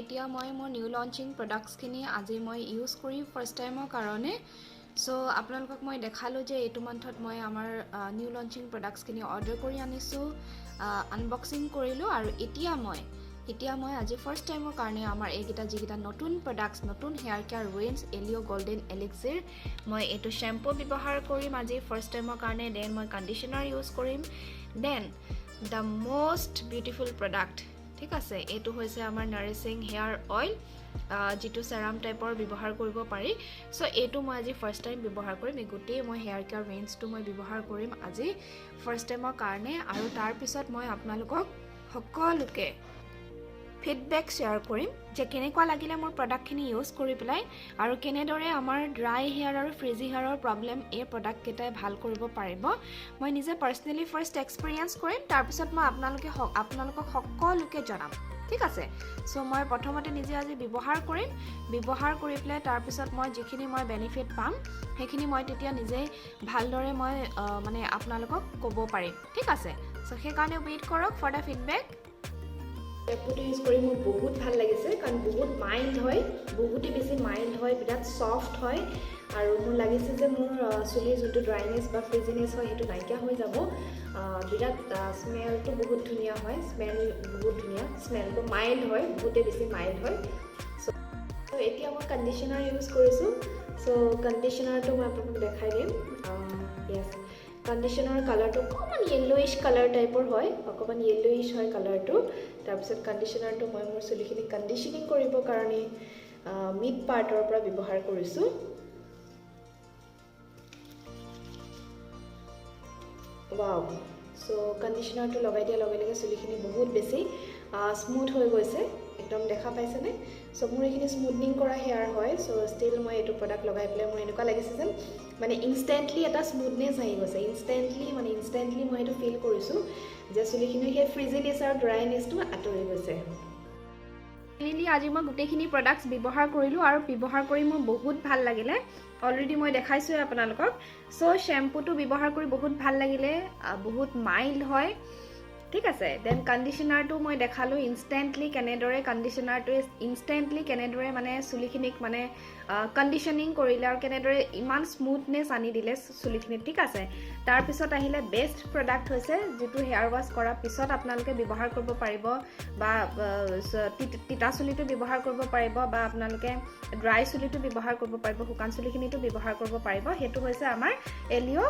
এতিয়া মই মোৰ নিউ লঞ্চিং প্ৰডাক্টছখিনি আজি মই ইউজ কৰিম ফাৰ্ষ্ট টাইমৰ কাৰণে। চ' আপোনালোকক মই দেখালোঁ যে এইটো মান্থত মই আমাৰ নিউ লঞ্চিং প্ৰডাক্টছখিনি অৰ্ডাৰ কৰি আনিছোঁ, আনবক্সিং কৰিলোঁ আৰু এতিয়া মই আজি ফাৰ্ষ্ট টাইমৰ কাৰণে আমাৰ এইকেইটা যিকেইটা নতুন প্ৰডাক্টছ, নতুন হেয়াৰ কেয়াৰ ৰেঞ্জ এলিঅ' গল্ডেন এলিক্সিৰ, মই এইটো শ্বেম্পু ব্যৱহাৰ কৰিম আজি ফাৰ্ষ্ট টাইমৰ কাৰণে। Then মই কণ্ডিশ্যনাৰ ইউজ কৰিম। Then the most beautiful product, ঠিক আছে, এইটো হৈছে আমাৰ নাৰিছিং হেয়াৰ অইল, যিটো চেৰাম টাইপৰ ব্যৱহাৰ কৰিব পাৰি। চ' এইটো মই আজি ফাৰ্ষ্ট টাইম ব্যৱহাৰ কৰিম। এই গোটেই মই হেয়াৰ কেয়াৰ ৰেঞ্জটো মই ব্যৱহাৰ কৰিম আজি ফাৰ্ষ্ট টাইমৰ কাৰণে আৰু তাৰপিছত মই আপোনালোকক সকলোকে ফিডবেক শ্বেয়াৰ কৰিম যে কেনেকুৱা লাগিলে মোৰ প্ৰডাক্টখিনি ইউজ কৰি পেলাই আৰু কেনেদৰে আমাৰ ড্ৰাই হেয়াৰ আৰু ফ্ৰিজি হেয়াৰৰ প্ৰব্লেম এই প্ৰডাক্টকেইটাই ভাল কৰিব পাৰিব। মই নিজে পাৰ্চনেলি ফাৰ্ষ্ট এক্সপিৰিয়েঞ্চ কৰিম, তাৰপিছত মই আপোনালোকক সকলোকে জনাম, ঠিক আছে? চ' মই প্ৰথমতে নিজে আজি ব্যৱহাৰ কৰিম। ব্যৱহাৰ কৰি পেলাই তাৰপিছত মই যিখিনি মই বেনিফিট পাম, সেইখিনি মই তেতিয়া নিজেই ভালদৰে মই মানে আপোনালোকক ক'ব পাৰিম, ঠিক আছে? চ' সেইকাৰণে ৱেইট কৰক ফৰ the feedback. শ্বেম্পুটো ইউজ কৰি মোৰ বহুত ভাল লাগিছে, কাৰণ বহুত মাইল্ড হয়, বহুতেই বেছি মাইল্ড হয়, বিৰাট ছফ্ট হয় আৰু মোৰ লাগিছে যে মোৰ চুলিৰ যোনটো ড্ৰাইনেছ বা ফ্ৰিজিনেছ হয়, সেইটো নাইকিয়া হৈ যাব। বিৰাট স্মেলটো বহুত ধুনীয়া হয়, স্মেল বহুত ধুনীয়া, স্মেলটো মাইল্ড হয়, বহুতেই বেছি মাইল্ড হয়। চ' এতিয়া মই কণ্ডিশ্যনাৰ ইউজ কৰিছোঁ। চ' কণ্ডিশ্যনাৰটো মই আপোনালোকক দেখাই দিম। য়েছ, কণ্ডিশ্যনাৰ কালাৰটো অকণমান য়েল্ল'ইছ কালাৰ টাইপৰ হয়, অকণমান য়েল্ল'ইছ হয় কালাৰটো। তাৰপিছত কণ্ডিশ্যনাৰটো মই মোৰ চুলিখিনি কণ্ডিশ্যনিং কৰিবৰ কাৰণে মিড পাৰ্টৰ পৰা ব্যৱহাৰ কৰিছোঁ। ৱাও! চ' কণ্ডিশ্যনাৰটো লগাই দিয়াৰ লগে লগে চুলিখিনি বহুত বেছি স্মুথ হৈ গৈছে একদম, দেখা পাইছেনে? চ' মোৰ এইখিনি স্মুথনিং কৰা হেয়াৰ হয়। চ' ষ্টিল মই এইটো প্ৰডাক্ট লগাই পেলাই মোৰ এনেকুৱা লাগিছে যেন মানে ইনষ্টেণ্টলি এটা স্মুথনেছ আহি গৈছে। ইনষ্টেণ্টলি মানে ইনষ্টেণ্টলি মই সেইটো ফিল কৰিছোঁ যে চুলিখিনিৰ সেই ফ্ৰিজিনেছ আৰু ড্ৰাইনেছটো আঁতৰি গৈছে। ফাইনেলি আজি মই গোটেইখিনি প্ৰডাক্টছ ব্যৱহাৰ কৰিলোঁ আৰু ব্যৱহাৰ কৰি মোৰ বহুত ভাল লাগিলে। অলৰেডি মই দেখাইছোঁৱে আপোনালোকক। চ' শ্বেম্পুটো ব্যৱহাৰ কৰি বহুত ভাল লাগিলে, বহুত মাইল্ড হয়, ঠিক আছে? Then কণ্ডিশ্যনাৰটো মই দেখালোঁ ইনষ্টেণ্টলি কেনেদৰে কণ্ডিশ্যনাৰটোৱে ইনষ্টেণ্টলি কেনেদৰে মানে চুলিখিনিক মানে কণ্ডিশ্যনিং কৰিলে আৰু কেনেদৰে ইমান স্মুথনেছ আনি দিলে চুলিখিনিত, ঠিক আছে? তাৰপিছত আহিলে বেষ্ট প্ৰডাক্ট হৈছে যিটো হেয়াৰ ৱাছ কৰাৰ পিছত আপোনালোকে ব্যৱহাৰ কৰিব পাৰিব বা তিতা চুলিটো ব্যৱহাৰ কৰিব পাৰিব বা আপোনালোকে ড্ৰাই চুলিটো ব্যৱহাৰ কৰিব পাৰিব, শুকান চুলিখিনিতো ব্যৱহাৰ কৰিব পাৰিব। সেইটো হৈছে আমাৰ এলিঅ'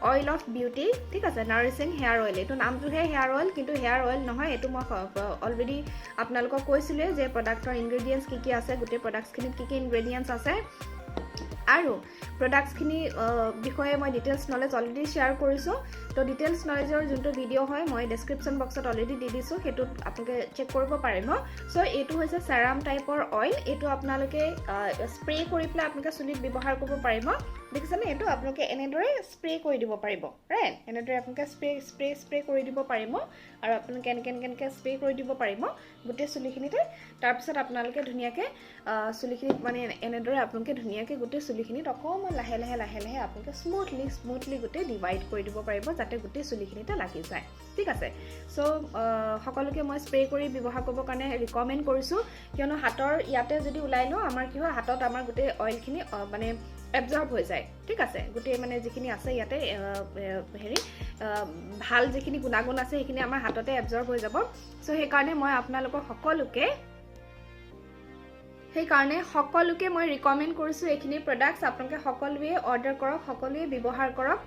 অইল অফ বিউটি, ঠিক আছে, নাৰিছিং হেয়াৰ অইল। এইটো নামটোহে হেয়াৰ অইল, কিন্তু হেয়াৰ অইল নহয় এইটো। মই অলৰেডি আপোনালোকক কৈছিলোঁৱে যে প্ৰডাক্টৰ ইনগ্ৰেডিয়েণ্টছ কি কি আছে, গোটেই প্ৰডাক্টছখিনিত কি কি ইনগ্ৰেডিয়েণ্টছ আছে আৰু প্ৰডাক্টছখিনি বিষয়ে মই ডিটেইলছ নলেজ অলৰেডি শ্বেয়াৰ কৰিছোঁ। তো ডিটেইলছ নলেজৰ যোনটো ভিডিঅ' হয়, মই ডেছক্ৰিপশ্যন বক্সত অলৰেডি দি দিছোঁ, সেইটোত আপোনালোকে চেক কৰিব পাৰিব। চ' এইটো হৈছে চেৰাম টাইপৰ অইল। এইটো আপোনালোকে স্প্ৰে কৰি পেলাই আপোনালোকে চুলিত ব্যৱহাৰ কৰিব পাৰিব। দেখিছেনে? এইটো আপোনালোকে এনেদৰে স্প্ৰে কৰি দিব পাৰিব, ৰাইট? এনেদৰে আপোনালোকে স্প্ৰে স্প্ৰে স্প্ৰে কৰি দিব পাৰিব আৰু আপোনালোকে এনেকৈ এনেকৈ এনেকৈ স্প্ৰে কৰি দিব পাৰিব গোটেই চুলিখিনিতে। তাৰপিছত আপোনালোকে ধুনীয়াকৈ চুলিখিনিত মানে এনেদৰে আপোনালোকে ধুনীয়াকৈ গোটেই চুলিখিনিত অকণমান লাহে লাহে লাহে লাহে আপোনালোকে স্মুথলি স্মুথলি গোটেই ডিভাইড কৰি দিব পাৰিব, যাতে গোটেই চুলিখিনিতে লাগি যায়, ঠিক আছে? চ' সকলোকে মই স্প্ৰে কৰি ব্যৱহাৰ কৰিবৰ কাৰণে ৰিকমেণ্ড কৰিছোঁ, কিয়নো হাতৰ ইয়াতে যদি ওলাই লওঁ, আমাৰ কি হয়, হাতত আমাৰ গোটেই অইলখিনি মানে এবজৰ্ব হৈ যায়, ঠিক আছে? গোটেই মানে যিখিনি আছে ইয়াতে হেৰি ভাল যিখিনি গুণাগুণ আছে, সেইখিনি আমাৰ হাততে এবজৰ্ব হৈ যাব। চ' সেইকাৰণে মই আপোনালোকক সকলোকে সেইকাৰণে সকলোকে মই ৰিকমেণ্ড কৰিছোঁ, এইখিনি প্ৰডাক্টছ আপোনালোকে সকলোৱে অৰ্ডাৰ কৰক, সকলোৱে ব্যৱহাৰ কৰক।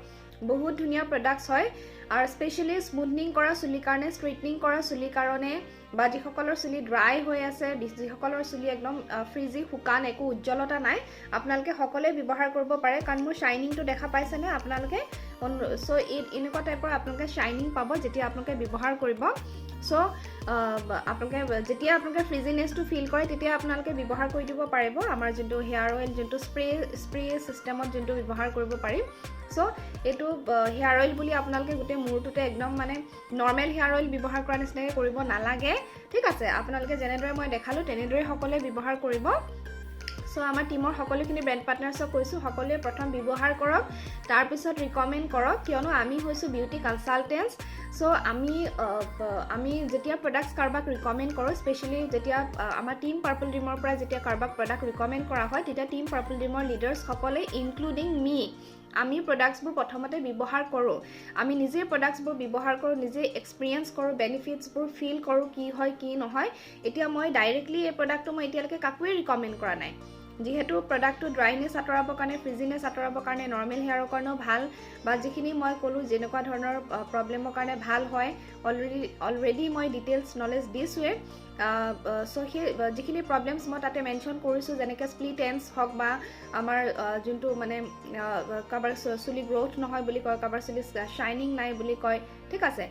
বহুত ধুনীয়া প্ৰডাক্টছ হয় আৰু স্পেচিয়েলি স্মুথনিং কৰা চুলিৰ কাৰণে, ষ্ট্ৰেইটনিং কৰা চুলিৰ কাৰণে বা যিসকলৰ চুলি ড্ৰাই হৈ আছে, যিসকলৰ চুলি একদম ফ্ৰিজি, শুকান, একো উজ্জ্বলতা নাই, আপোনালোকে সকলোৱে ব্যৱহাৰ কৰিব পাৰে। কাৰণ মোৰ শ্বাইনিংটো দেখা পাইছেনে আপোনালোকে? চ' এই এনেকুৱা টাইপৰ আপোনালোকে শ্বাইনিং পাব যেতিয়া আপোনালোকে ব্যৱহাৰ কৰিব। চ' আপোনালোকে যেতিয়া আপোনালোকে ফ্ৰিজিনেছটো ফিল কৰে, তেতিয়া আপোনালোকে ব্যৱহাৰ কৰি দিব পাৰিব আমাৰ যোনটো হেয়াৰ অইল, যোনটো স্প্ৰে স্প্ৰে ছিষ্টেমত যোনটো ব্যৱহাৰ কৰিব পাৰিম। চ' এইটো হেয়াৰ অইল বুলি আপোনালোকে গোটেই মূৰটোতে একদম মানে নৰ্মেল হেয়াৰ অইল ব্যৱহাৰ কৰা নিচিনাকৈ কৰিব নালাগে, ঠিক আছে? আপোনালোকে যেনেদৰে মই দেখালোঁ, তেনেদৰে সকলোৱে ব্যৱহাৰ কৰিব। চ' আমাৰ টীমৰ সকলোখিনি ব্ৰেণ্ড পাৰ্টনাৰ্ছক কৈছোঁ, সকলোৱে প্ৰথম ব্যৱহাৰ কৰক, তাৰপিছত ৰিকমেণ্ড কৰক, কিয়নো আমি হৈছোঁ বিউটি কনচালটেণ্টছ। চ' আমি যেতিয়া প্ৰডাক্টছ কাৰোবাক ৰিকমেণ্ড কৰোঁ, স্পেচিয়েলি যেতিয়া আমাৰ টীম পাৰ্পল ড্ৰিমৰ পৰা যেতিয়া কাৰোবাক প্ৰডাক্ট ৰিকমেণ্ড কৰা হয়, তেতিয়া টীম পাৰ্পল ড্ৰিমৰ লিডাৰ্ছসকলে, ইনক্লুডিং মি, আমি প্ৰডাক্টছবোৰ প্ৰথমতে ব্যৱহাৰ কৰোঁ। আমি নিজে প্ৰডাক্টছবোৰ ব্যৱহাৰ কৰোঁ, নিজে এক্সপিৰিয়েঞ্চ কৰোঁ, বেনিফিটছবোৰ ফিল কৰোঁ, কি হয় কি নহয়। এতিয়া মই ডাইৰেক্টলি এই প্ৰডাক্টটো মই এতিয়ালৈকে কাকোৱে ৰিকমেণ্ড কৰা নাই, যিহেতু প্ৰডাক্টটো ড্ৰাইনেছ আঁতৰাবৰ কাৰণে, ফ্ৰিজিনেছ আঁতৰাবৰ কাৰণে, নৰ্মেল হেয়াৰৰ কাৰণেও ভাল, বা যিখিনি মই ক'লোঁ যেনেকুৱা ধৰণৰ প্ৰব্লেমৰ কাৰণে ভাল হয়, অলৰেডি মই ডিটেইলছ নলেজ দিছোঁৱে। চ' সেই যিখিনি প্ৰব্লেমছ মই তাতে মেনশ্যন কৰিছোঁ, যেনেকৈ স্প্লিট এণ্ডছ হওক বা আমাৰ যোনটো মানে কাৰোবাৰ চুলি গ্ৰ'থ নহয় বুলি কয়, কাৰোবাৰ চুলি শ্বাইনিং নাই বুলি কয়, ঠিক আছে,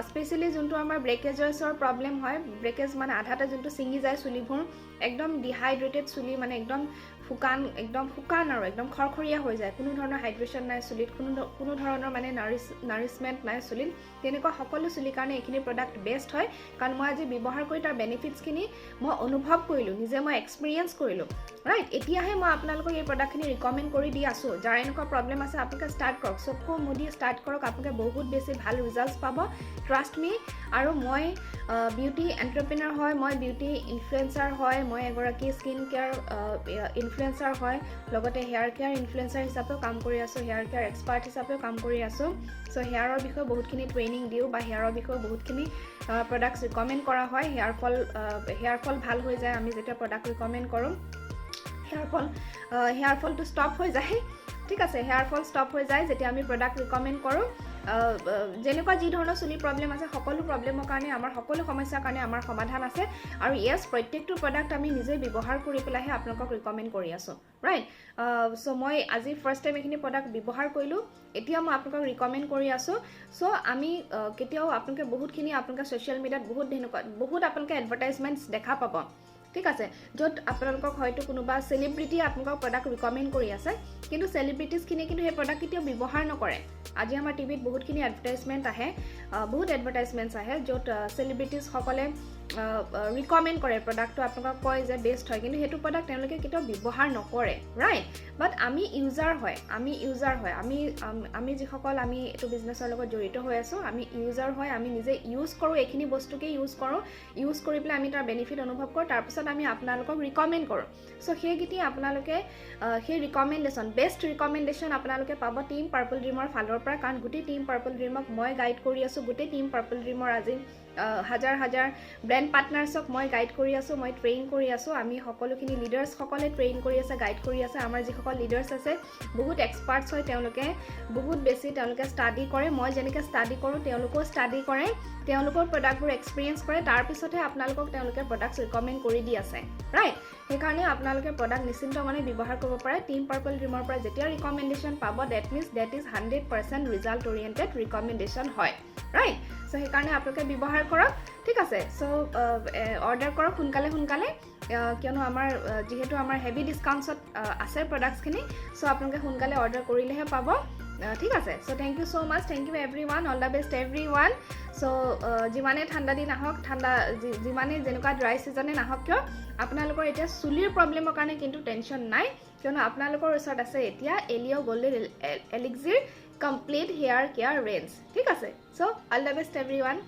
স্পেচিয়েলি যোনটো আমাৰ ব্ৰেকেজেছৰ প্ৰব্লেম হয়, ব্ৰেকেজ মানে আধাতে যোনটো ছিঙি যায় চুলিবোৰ, একদম ডিহাইড্ৰেটেড চুলি, মানে একদম শুকান, একদম শুকান আৰু একদম খৰখৰীয়া হৈ যায়, কোনো ধৰণৰ হাইড্ৰেশ্যন নাই চুলিত, কোনো ধৰণৰ মানে নাৰিছমেণ্ট নাই চুলিত, তেনেকুৱা সকলো চুলিৰ কাৰণে এইখিনি প্ৰডাক্ট বেষ্ট হয়। কাৰণ মই আজি ব্যৱহাৰ কৰি তাৰ বেনিফিটছখিনি মই অনুভৱ কৰিলোঁ, নিজে মই এক্সপিৰিয়েঞ্চ কৰিলোঁ, ৰাইট? এতিয়াহে মই আপোনালোকক এই প্ৰডাক্টখিনি ৰিকমেণ্ড কৰি দি আছোঁ। যাৰ এনেকুৱা প্ৰব্লেম আছে, আপোনালোকে ষ্টাৰ্ট কৰক, চকু মুদি ষ্টাৰ্ট কৰক, আপোনালোকে বহুত বেছি ভাল ৰিজাল্টছ পাব, ট্ৰাষ্ট মি। আৰু মই বিউটি এণ্টাৰপ্ৰেনাৰ হয়, মই বিউটি ইনফ্লুৱেঞ্চাৰ হয়, মই এগৰাকী স্কিন কেয়াৰ ইনফ্লুৱেঞ্চাৰ হয়, লগতে হেয়াৰ কেয়াৰ ইনফ্লুৱেঞ্চাৰ হিচাপেও কাম কৰি আছোঁ, হেয়াৰ কেয়াৰ এক্সপাৰ্ট হিচাপেও কাম কৰি আছোঁ। চ' হেয়াৰৰ বিষয়ে বহুতখিনি ট্ৰেইনিং দিওঁ বা হেয়াৰৰ বিষয়ে বহুতখিনি প্ৰডাক্টছ ৰিকমেণ্ড কৰা হয়। হেয়াৰ ফল ভাল হৈ যায়। আমি যেতিয়া প্ৰডাক্ট ৰিকমেণ্ড কৰোঁ, হেয়াৰ ফলটো ষ্টপ হৈ যায়, ঠিক আছে? হেয়াৰ ফল ষ্টপ হৈ যায় যেতিয়া আমি প্ৰডাক্ট ৰিকমেণ্ড কৰোঁ। যেনেকুৱা যি ধৰণৰ চুলিৰ প্ৰব্লেম আছে, সকলো প্ৰব্লেমৰ কাৰণে, আমাৰ সকলো সমস্যাৰ কাৰণে আমাৰ সমাধান আছে। আৰু য়েছ, প্ৰত্যেকটো প্ৰডাক্ট আমি নিজে ব্যৱহাৰ কৰি পেলাইহে আপোনালোকক ৰিকমেণ্ড কৰি আছোঁ, ৰাইট? চ' মই আজি ফাৰ্ষ্ট টাইম এইখিনি প্ৰডাক্ট ব্যৱহাৰ কৰিলোঁ, এতিয়া মই আপোনালোকক ৰিকমেণ্ড কৰি আছোঁ। চ' আমি কেতিয়াও আপোনালোকে বহুতখিনি আপোনালোকে ছ'চিয়েল মিডিয়াত বহুত তেনেকুৱা বহুত আপোনালোকে এডভাৰটাইজমেণ্টছ দেখা পাব, ঠিক আছে, য'ত আপোনালোকক হয়তো কোনোবা চেলিব্ৰিটিয়ে আপোনালোকক প্ৰডাক্ট ৰিকমেণ্ড কৰি আছে, কিন্তু চেলিব্ৰিটিজখিনিয়ে কিন্তু সেই প্ৰডাক্ট কেতিয়াও ব্যৱহাৰ নকৰে। আজি আমাৰ টিভিত বহুতখিনি এডভাৰটাইজমেণ্ট আহে, বহুত এডভাৰটাইজমেণ্টছ আহে, য'ত চেলিব্ৰিটিজসকলে ৰিকমেণ্ড কৰে প্ৰডাক্টটো, আপোনালোকক কয় যে বেষ্ট হয়, কিন্তু সেইটো প্ৰডাক্ট তেওঁলোকে কেতিয়াও ব্যৱহাৰ নকৰে, ৰাইট? বাট আমি ইউজাৰ হয়, আমি ইউজাৰ হয়, আমি যিসকল আমি এইটো বিজনেছৰ লগত জড়িত হৈ আছোঁ, আমি ইউজাৰ হয়, আমি নিজে ইউজ কৰোঁ, এইখিনি বস্তুকে ইউজ কৰোঁ, ইউজ কৰি পেলাই আমি তাৰ বেনিফিট অনুভৱ কৰোঁ, তাৰপিছত আমি আপোনালোকক ৰিকমেণ্ড কৰোঁ। চ' সেইকেইটি আপোনালোকে সেই ৰিকমেণ্ডেশ্যন, বেষ্ট ৰিকমেণ্ডেশ্যন আপোনালোকে পাব টীম পাৰ্পল ড্ৰিমৰ ফালৰ পৰা, কাৰণ গোটেই টীম পাৰ্পল ড্ৰিমক মই গাইড কৰি আছোঁ। গোটেই টীম পাৰ্পল ড্ৰিমৰ আজি হাজাৰ হাজাৰ ব্ৰেণ্ড পাৰ্টনাৰ্ছক মই গাইড কৰি আছোঁ, মই ট্ৰেইন কৰি আছোঁ। আমি সকলোখিনি লিডাৰ্ছসকলে ট্ৰেইন কৰি আছে, গাইড কৰি আছে। আমাৰ যিসকল লিডাৰ্ছ আছে, বহুত এক্সপাৰ্টছ হয়, তেওঁলোকে বহুত বেছি তেওঁলোকে ষ্টাডি কৰে। মই যেনেকৈ ষ্টাডি কৰোঁ, তেওঁলোকেও ষ্টাডি কৰে, তেওঁলোকৰ প্ৰডাক্টবোৰ এক্সপিৰিয়েঞ্চ কৰে, তাৰপিছতহে আপোনালোকক তেওঁলোকে প্ৰডাক্টছ ৰিকমেণ্ড কৰি দি আছে, ৰাইট? সেইকাৰণে আপোনালোকে প্ৰডাক্ট নিশ্চিন্ত মনে ব্যৱহাৰ কৰিব পাৰে। টীম পাৰ্পল ড্ৰিমৰ পৰা যেতিয়া ৰিকমেণ্ডেশ্যন পাব, that means that is 100% result oriented recommendation হয়, ৰাইট? চ' সেইকাৰণে আপোনালোকে ব্যৱহাৰ কৰক, ঠিক আছে? চ' অৰ্ডাৰ কৰক সোনকালে সোনকালে, কিয়নো আমাৰ যিহেতু আমাৰ হেভি ডিছকাউণ্টছত আছে প্ৰডাক্টছখিনি। চ' আপোনালোকে সোনকালে অৰ্ডাৰ কৰিলেহে পাব, ঠিক আছে? So thank you so much, thank you everyone, all the best everyone. So যিমানে ঠাণ্ডা দিন আহক, ঠাণ্ডা যিমানে যেনেকুৱা ড্ৰাই ছিজনে নাহক কিয়, আপোনালোকৰ এতিয়া চুলিৰ প্ৰব্লেমৰ কাৰণে কিন্তু টেনশ্যন নাই, কিয়নো আপোনালোকৰ ওচৰত আছে এতিয়া এলিঅ' golden elixir complete hair care range, ঠিক আছে? So all the best everyone.